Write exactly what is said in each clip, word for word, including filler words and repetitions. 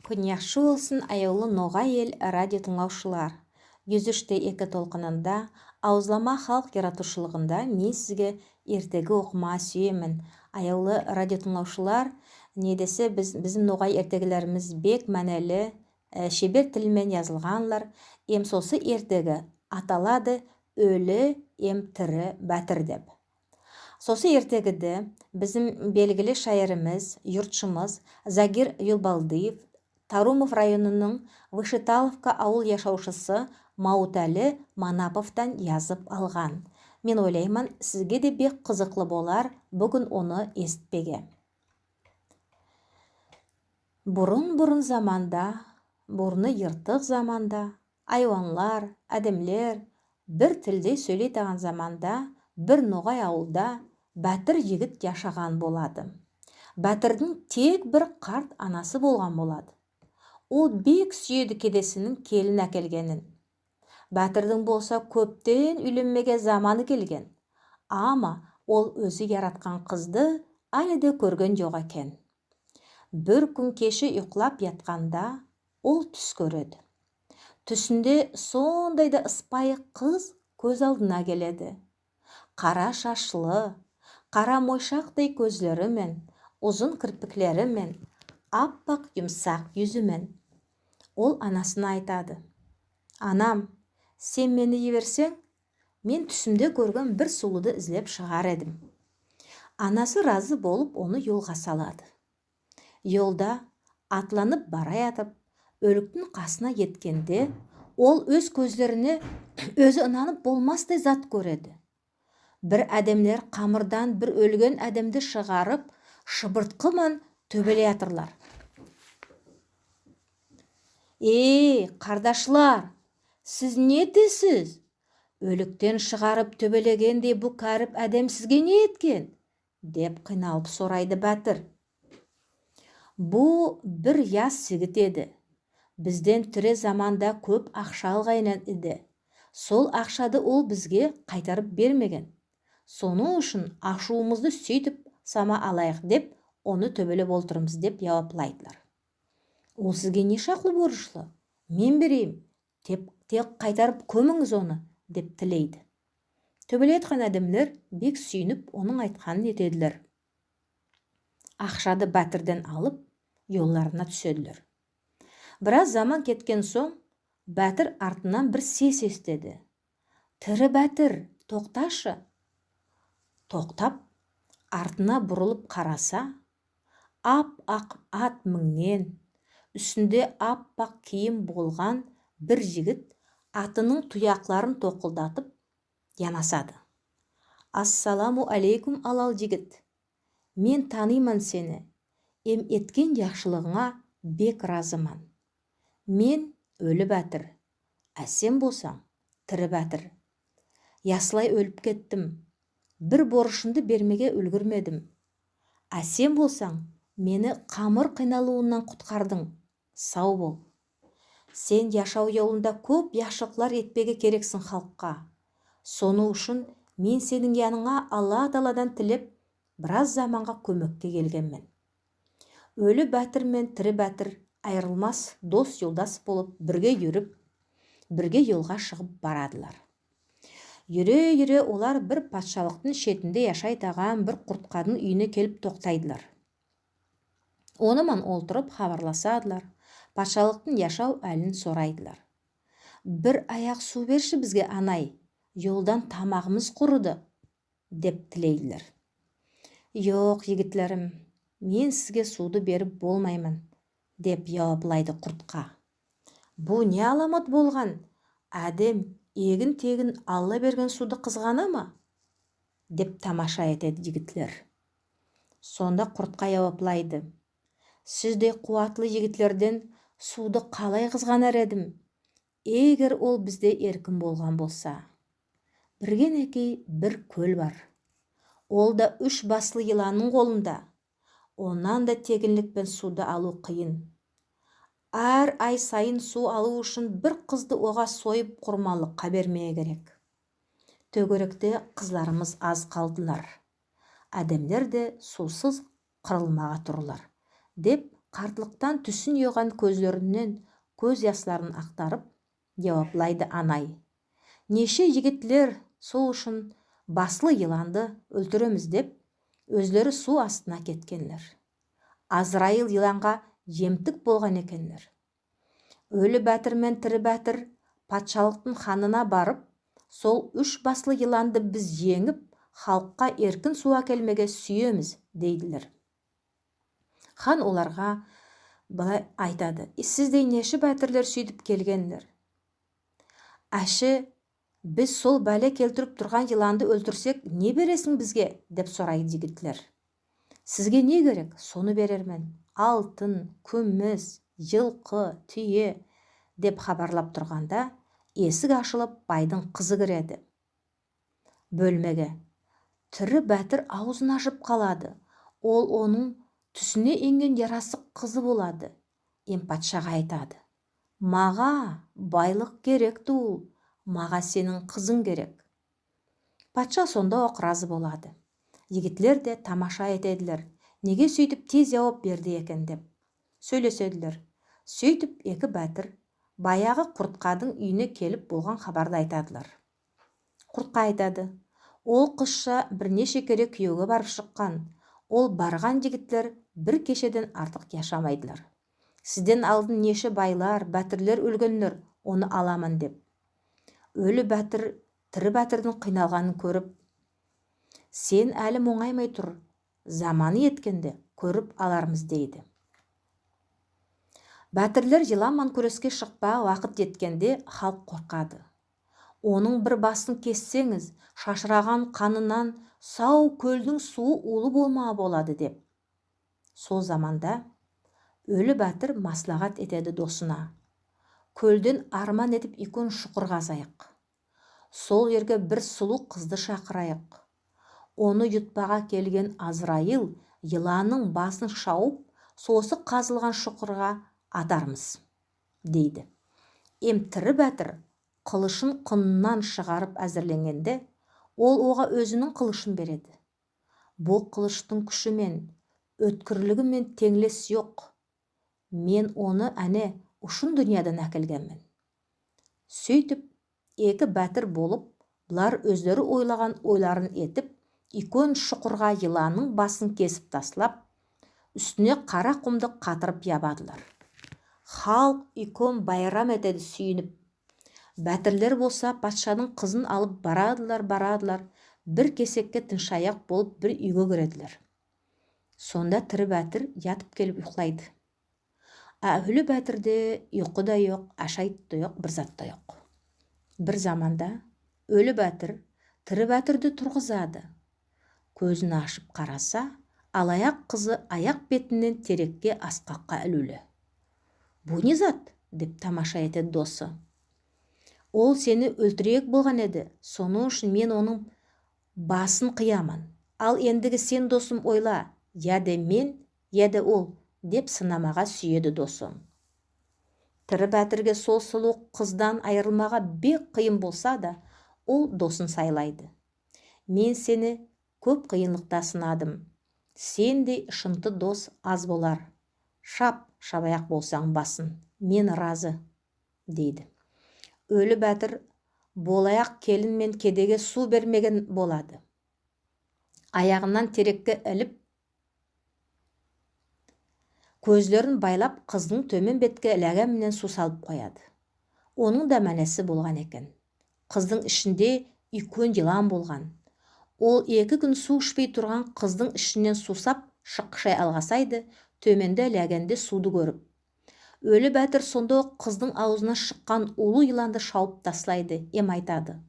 Куьн яхшы болсын, аявлы «Ногай Эл» радио тынълавшылар. Юз уьш те эки толкынында, авызлама халк яратувшылыгында мен сизге эртеги окымага суьемен. Аявлы радио тынълавшылар, не десе, биз, бизим ногай эртегилеримиз бек маьнели, э, шебер тил мен язылганлар, эм сосы эртеги аталады «Оьли эм тири баьтир» деп. Сосы эртегиде бизим белгили шаиримиз, юртшымыз Загир Юлбалдиев Тарумов районынынъ Вышеталовка авыл яшавшысы Мавытали Манаповтан язып алган. Мен ойлайман, сизге де бек кызыклы болар буьгуьн оны эситпеге. Бурын-бурын заманда, бурны йыртык заманда, айванлар, аьдемлер бир тилде соьйлейтаган заманда бир ногай авылда баьтир йигит яшаган болады. Баьтирдинъ тек бир карт анасы болган болады. Ол бек суьеди кедесининъ келин аькелгенин. Баьтирдинъ болса коьптен уьйленмеге заманы келген. Ама ол оьзи яраткан кызды аьли де коьрген йок экен. Бир куьн кеше уйклап ятканда ол туьс коьреди. Туьсинде сондай да ыспайы кыз коьз алдына келеди. Кара шашлы, кара мойшактай коьзлери мен, узын кирпиклери мен, аппак юмсак юзи мен. Ол анасына айтады: «Анам, сен мени йиберсенъ, мен туьсимде коьрген бир сувлыды излеп шыгар эдим». Анасы разы болып, оны йолга салады. Йолда атланып бараятып, оьликтинъ касына еткенде, ол оьз коьзлерине оьзи инанып болмастай зат коьреди. Бир аьдемлер камырдан бир оьлген аьдемди шыгарып, шыбырткы ман тоьбелеятырлар. «Эй, кардашлар, сиз не этесиз? Оьликтен шыгарып тоьбелегендей бу каьрип аьдем сизге не эткен?» — деп кыйналып сорайды баьтир. «Бу бир яс йигит эди. Бизден тири заманда коьп акша алган эди. Сол акшады ол бизге кайтарып бермеген. Сонынъ уьшин ашувымызды суьйтип сама алайык деп, оны тоьбелеп олтырмыз», — деп яваплайдылар. «Ол сизге не шаклы борышлы? Мен берейим. Тек, тек кайтарып коьминъиз оны», — деп тилейди. Тоьбелеяткан аьдемлер бек суьйинип, онынъ айтканын этедилер. Акшады баьтирден алып, йолларына туьседилер. Бираз заман кеткен сонъ, баьтир артыннан бир сес эситеди. «Тири баьтир, токташы!» Токтап, артына бурылып караса, ап-ак ат минген, уьстинде аппак кийим болган бир йигит атынынъ туякларын токылдатып янасады. «Ассаламу алейкум, алал йигит. Мен таныйман сени, эм эткен яхшылыгынъа бек разыман. Мен оьли баьтир, а сен болсанъ тири баьтир. Яслай оьлип кеттим. Бир борышымды бермеге уьлгирмедим. А сен болсанъ мени камыр кыйналувыннан куткардынъ. Сав бол. Сен яшав йолында коьп яхшылыклар этпеге керексинъ халкка. Соны уьшин мен сенинъ янынъа Алла Тааладан тилеп, бираз заманга коьмекке келгенмен». Оьли баьтир мен тири баьтир айырылмас дос-йолдас болып, бирге юрип, бирге йолга шыгып барадылар. Юре-юре олар бир патшалыктынъ шетинде яшайтаган бир курткадынъ уьйине келип токтайдылар. Оны ман олтырып хабарласадылар, патшалыктынъ яшав аьлин сорайдылар. «Бир аяк сув берши бизге, анай, йолдан тамагымыз курыды», — деп тилейдилер. «Йок, йигитлерим, мен сизге сувды берип болмайман», — деп яваплайды куртка. «Бу не аламат болган? Аьдем эгин-тегин Алла берген сувды кызганама?» — деп тамаша этеди йигитлер. Сонда куртка яваплайды: «Сиздей куватлы йигитлерден сувды калай кызганар эдим, эгер ол бизде эркин болган болса? Биргенекей бир коьл бар. Ол да уьш баслы йыланнынъ колында. Оннан да тегинлик пен сувды алув кыйын. Аьр ай сайын сув алув уьшин бир кызды ога сойып курманлыкка бермеге керек. Тоьгеректе кызларымыз аз калдылар. Аьдемлер де сувсыз кырылмага турылар», — деп картлыктан туьсин йойган коьзлериннен коьз ясларын актарып, яваплайды анай. Неше йигитлер сол уьшин баслы йыланды оьлтиремиз деп, оьзлери сув астына кеткенлер. Азраил йыланга емтик болган экенлер. Оьли баьтир мен тири баьтир патшалыктынъ ханына барып, сол уьш баслы йыланды биз енъип, халкка эркин сув аькелмеге суьемиз, дейдилер. Хан оларга былай айтады: «Сиздей неше баьтирлер суьйтип келгенлер?» «Аьше, биз сол баьле келтирип турган йыланды оьлтирсек, не бересинъ бизге?» — деп сорайды йигитлер. «Сизге не керек, соны берермен. Алтын, куьмис, йылкы, туье», — деп хабарлап турганда, эсик ашылып, байдынъ кызы киреди боьлмеге. Тири баьтир авызын ашып калады. Ол онынъ туьсине энген ярасык кызы болады. Эм патшага айтады: «Мага байлык керек тувыл, мага сенинъ кызынъ керек». Патша сонда ок разы болады. Йигитлер де тамаша этедилер, неге суьйтип тез явап берди экен деп. Соьйлеседилер. Суьйтип эки баьтир баягы курткадынъ уьйине келип болган хабарды айтадылар. Куртка айтады: «Ол кызша бир неше кере куьевге барып шыккан. Ол барган йигитлер бир кешеден артык яшамайдылар. Сизден алдын неше байлар, баьтирлер оьлгенлер, оны аламан», — деп. Оьли баьтир тири баьтирдинъ кыйналганын коьрип: «Сен аьли мунъаймай тур, заманы еткенде коьрип алармыз», — дейди. Баьтирлер йылан ман куьреске шыкпага вакыт еткенде, халк коркады. «Онынъ бир басын кессенъиз, шашыраган каныннан сав коьлдинъ сувы улы болмага болады», — деп. Сол заманда оьли баьтир маслагат этеди досына: «Коьлден арман этип уьйкен шукыр казайык. Сол ерге бир сулув кызды шакырайык. Оны ютпага келген Азраил йыланнынъ басын шавып, сосы казылган шукырга атармыз», — дейди. Эм тири баьтир кылышын кыныннан шыгарып аьзирленгенде, ол ога оьзининъ кылышын береди. «Бу кылыштынъ куьши мен, оьткирлиги мен тенълес йок. Мен оны, аьне, ушын дуныядан аькелгенмен». Суьйтип, эки баьтир болып, булар оьзлери ойлаган ойларын этип, уьйкен шукырга йыланнынъ басын кесип таслап, уьстине кара кумды катырып ябадылар. Халк уьйкен байрам этеди суьйинип. Баьтирлер болса патшадынъ кызын алып барадылар, барадылар, бир кесекке тыншаяк болып бир уьйге киредилер. Сонда тири баьтир ятып келип уйклайды. А оьли баьтирде уйкы да йок, ашайт та йок, бир зат та йок. Бир заманда оьли баьтир тири баьтирди тургызады. Коьзин ашып караса, алаяк кызы аяк бетиннен терекке аскакка илуьвли. «Бу не зат?» — деп тамаша этеди досы. «Ол сени оьлтиреек болган эди, сонынъ уьшин мен онынъ басын кыяман. Ал эндиги сен, досым, ойла, я де мен, я де ол», — деп сынамага суьеди досы. Тири баьтирге сол сулув кыздан айырылмага бек кыйын болса да, ол досын сайлайды. «Мен сени коьп кыйынлыкта сынадым. Сендей шынты дос аз болар. Шап, шабаяк болсанъ басын. Мен разы», — дейди. Оьли баьтир болаяк келин мен кедеге сув бермеген болады. Аягыннан терекке илип, коьзлерин байлап, кыздынъ тоьмен бетке лаьген менен сув салып кояды. Онынъ да маьнеси болган экен. Кыздынъ ишинде уьйкен йылан болган. Ол эки куьн сув ишпей турган кыздынъ ишиннен сусап, шыккышай алгасайды, тоьменде лаьгенде сувды коьрип. Оьли баьтир сонда ок кыздынъ авызыннан шыккан улы йыланды шавып таслайды эм айтады: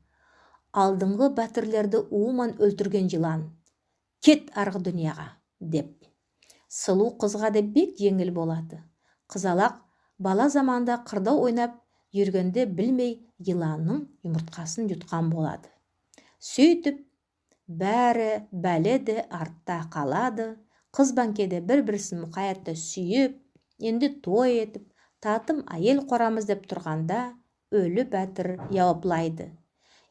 «Алдынгы баьтирлерди увы ман оьлтирген йылан, кет аргы дуныяга», — деп. Сылув кызга да бек енъил болады. Кызалак бала заманда кырда ойнап юргенде билмей йыланнынъ юмырткасын юткан болады. Суьйтип, баьри баьле де артта калады. Кыз бан кеде бир-бирисин мукаятта суьйип, энди той этип, татым аьел курамыз деп турганда, оьли баьтир яваплайды: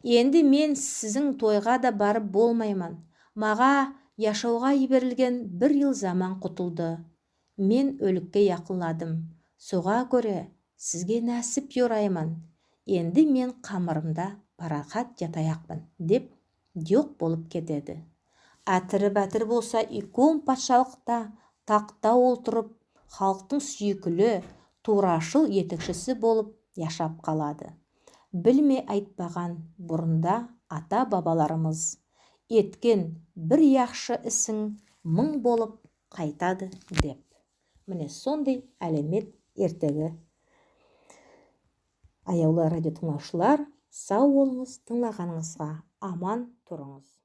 «Энди мен сизинъ тойга да барып болмайман. Мага яшавга йиберилген бир йыл заман кутылды. мен оьликке якынладым. Сога коьре сизге насип йорайман. Энди мен камырымда парахат ятаякпан», — деп йок болып кетеди. Аьтири-баьтири болса уьйкен патшалыкта тахта олтырып, халктынъ суьйикли, турашыл етекшиси болып яшап калады. Билмей айтпаган бурында ата-бабаларымыз: «Эткен бир яхшы исинъ мынъ болып кайтады», — деп. Мине сондай аьлемет эртеги. Аявлы радио тынълавшылар, сав болынъыз тынълаганынъызга, аман турынъыз.